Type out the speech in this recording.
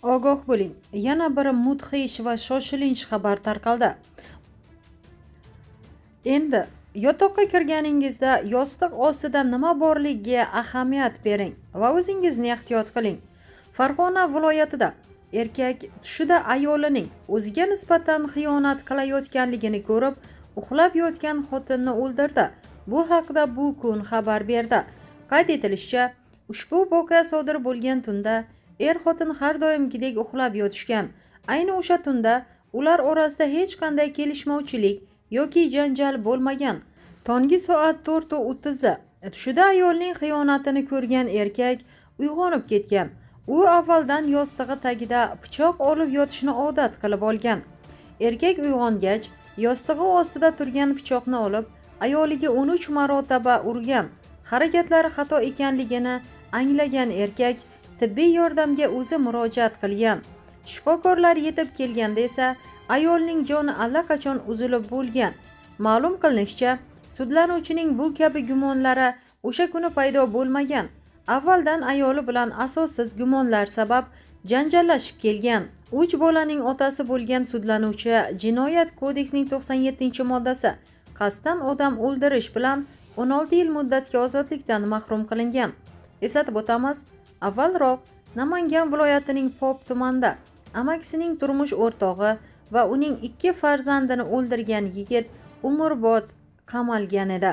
Ogoh bo'ling, yana bir mudhish va shoshilinch xabar tarqaldi. Endi yotoqqa kirganingizda yostiq ostida nima borligiga ahamiyat bering va o'zingizni ehtiyot qiling. Farg'ona viloyatida erkak tushida ayolining o'ziga nisbatan xiyonat qilayotganligini ko'rib, uxlab yotgan xotinni o'ldirdi. Bu haqida Bu Kun xabar berdi. Qayd etilishicha, ushbu voqea sodir bo'lgan tunda er-xotin har doimgidek uxlab yotishgan. Ayni o'sha tunda ular orasida hech qanday kelishmovchilik yoki janjal bo'lmagan. Tonggi soat 4:30 da tushida ayolning xiyonatini ko'rgan erkak uyg'onib ketgan. U avvaldan yostig'i tagida pichoq olib yotishni odat qilib olgan. Erkak uyg'ongach, yostig'i ostida turgan pichoqni olib, ayoliga 13 marotaba urgan. Harakatlari xato ekanligini anglagan erkak tibbiy yordamga o'zi murojaat qilgan. Shifokorlar yetib kelganda esa ayolning joni allaqachon uzilib bo'lgan. Ma'lum qilinishicha, sudlanuvchining bu kabi gumonlari o'sha kuni paydo bo'lmagan. Avvaldan ayoli bilan asossiz gumonlar sabab janjallashib kelgan. 3 bolaning otasi bo'lgan sudlanuvchi Jinoyat kodeksining 97-moddasi qasddan odam o'ldirish bilan 16 yil muddatga ozodlikdan mahrum qilingan. Eslatib o'tamiz, avvalroq Namangan viloyatining Pop tumanida amakisining turmush o'rtog'i va uning 2 farzandini o'ldirgan yigit umrbod qamalgan edi.